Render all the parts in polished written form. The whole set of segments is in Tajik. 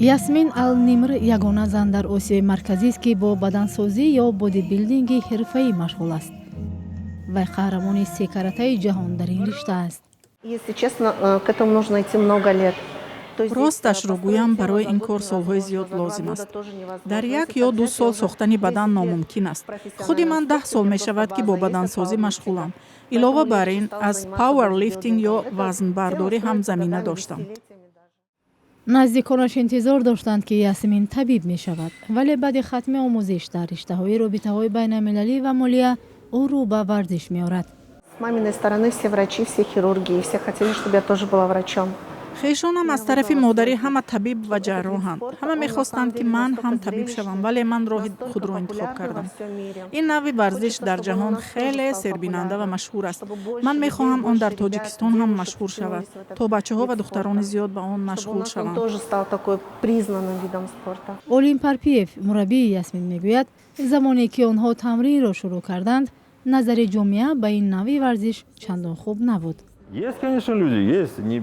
Ясмин Ал Нимр ягона зан дар Осиёи Марказист, ки бо бадансозӣ ё бодибилдинги ҳирфаӣ машғул аст. Вай қаҳрамони секаратаи ҷаҳон дар ин ришта аст. Если честно, к этому нужно идти много лет. Росташро гӯям, барои ин кор солҳои зиёд лозим аст. Дар 1 ё 2 сол сохтани бадан номумкин аст. Худи ман 10 сол мешавад, ки бо бадансозӣ машғулам. Илова бар ин, аз пауэрлифтинг ё вазнбардорӣ ҳам замина доштам. Наздиконаш интизор доштанд, ки Ясмин табиб мешавад, вале баъди хатми омӯзиш дар риштаҳои робитаҳои байналмилалӣ ва молия ӯ рӯ ба варзиш меорад. С маминой стороны все врачи, все хирурги, и все хотели, чтобы я тоже была врачом. Хешонам аз тарафи модарӣ ҳама табиб ва ҷарроҳанд. Ҳама мехостанд, ки ман ҳам табиб шавам, вале ман роҳи худро интихоб кардам. Ин навъи варзиш дар ҷаҳон хеле сербинанда ва машҳур аст. Ман мехоҳам, он дар Тоҷикистон ҳам машҳур шавад, то бачаҳо ва духтарони зиёд ба он машғул шаванд. Олим Парпиев, мураббии Ясмин, мегӯяд, замоне ки онҳо тамринро шурӯъ карданд, назари ҷомеа ба ин навъи варзиш чандон хуб набуд.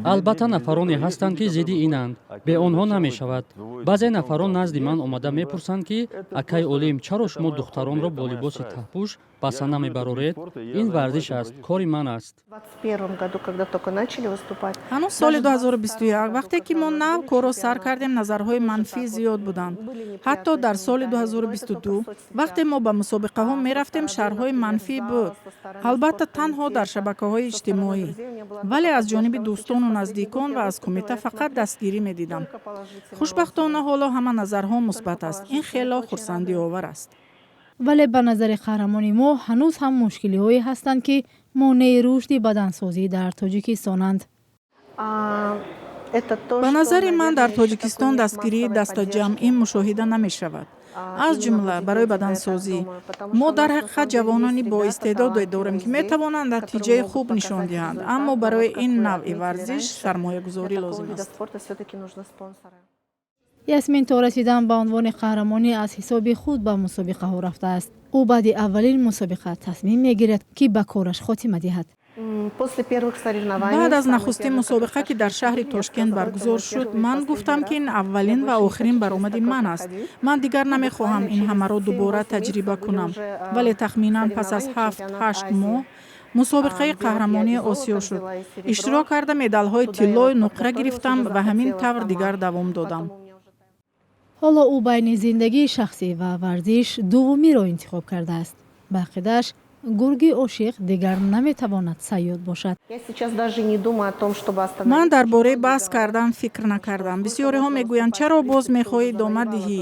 Албатта, нафароне ҳастанд, ки зидди инанд, бе онҳо намешавад. Баъзе нафарон назди ман омада мепурсанд, ки акай Олим, чаро шумо духтаронро бо либоси таҳпӯш ба саҳна мебароред? Ин варзиш аст, кори ман аст. Ҳанӯз соли 2021, вақте ки мо нав корро сар кардем, назарҳои манфӣ зиёд буданд. Ҳатто дар соли 2022, вақте мо ба мусобиқаҳо мерафтем, шарҳҳои манфӣ буд, албатта, танҳо дар шабакаҳои иҷтимоӣ, вале аз ҷониби дӯстону наздикон ва аз кумита фақат дастгирӣ медидам. Хушбахтона, ҳоло ҳама назарҳо мусбат аст. Ин хело хурсандиовар аст. Вале ба назари қаҳрамони мо, ҳанӯз ҳам мушкилиҳое ҳастанд, ки монеи рушди бадансозӣ дар Тоҷикистонанд. Ба назари ман, дар Тоҷикистон дастгирии дастаҷамъӣ мушоҳида намешавад, аз ҷумла барои бадансозӣ. Мо дар ҳақиқат ҷавонони боистеъдоде дорем, ки метавонанд натиҷаи хуб нишон диҳанд, аммо барои ин навъи варзиш сармоягузорӣ лозим аст. Ясмин то расидан ба унвони қаҳрамонӣ аз ҳисоби худ ба мусобиқаҳо рафтааст. Ӯ баъди аввалин мусобиқа тасмим мегирад, ки ба кораш хотима диҳад. Баъд аз нахустин мусобиқа, ки дар шаҳри Тошкент баргузор шуд, ман гуфтам, ки ин аввалин ва охирин баромади ман аст. Ман дигар намехоҳам ин ҳамаро дубора таҷриба кунам. Вале тахминан пас аз 7-8 моҳ мусобиқаи қаҳрамонии Осиё шуд. Иштирок карда, медалҳои тиллою нуқра гирифтам ва ҳамин тавр дигар давом додам. Ҳоло ӯ байни зиндагии шахсӣ ва варзиш дуввумиро интихоб кардааст. Ба ақидааш, гурги ошиқ дигар наметавонад сайёд бошад. Ман дар бораи баҳс кардан фикр накардам. Бисёриҳо мегӯянд: «Чаро боз мехоҳӣ идома диҳӣ?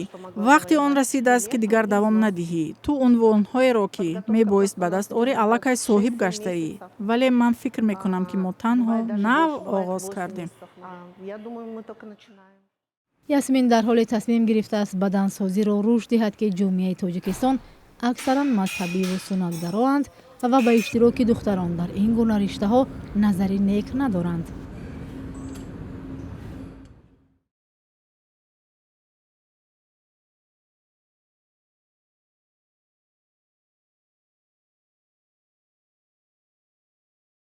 Вақти он расидааст, ки дигар давом надиҳӣ. Ту унвонҳоеро, ки мебоист ба даст орӣ, аллакай соҳиб гаштаӣ». Вале ман фикр мекунам, ки мо танҳо нав оғоз кардем. Ясмин дар ҳоле тасмим гирифтааст бадансозиро рушд диҳад, ки ҷомеаи Тоҷикистон аксаран мазҳабиву суннатгароанд ва ба иштироки духтарон дар ин гуна риштаҳо назари нек надоранд.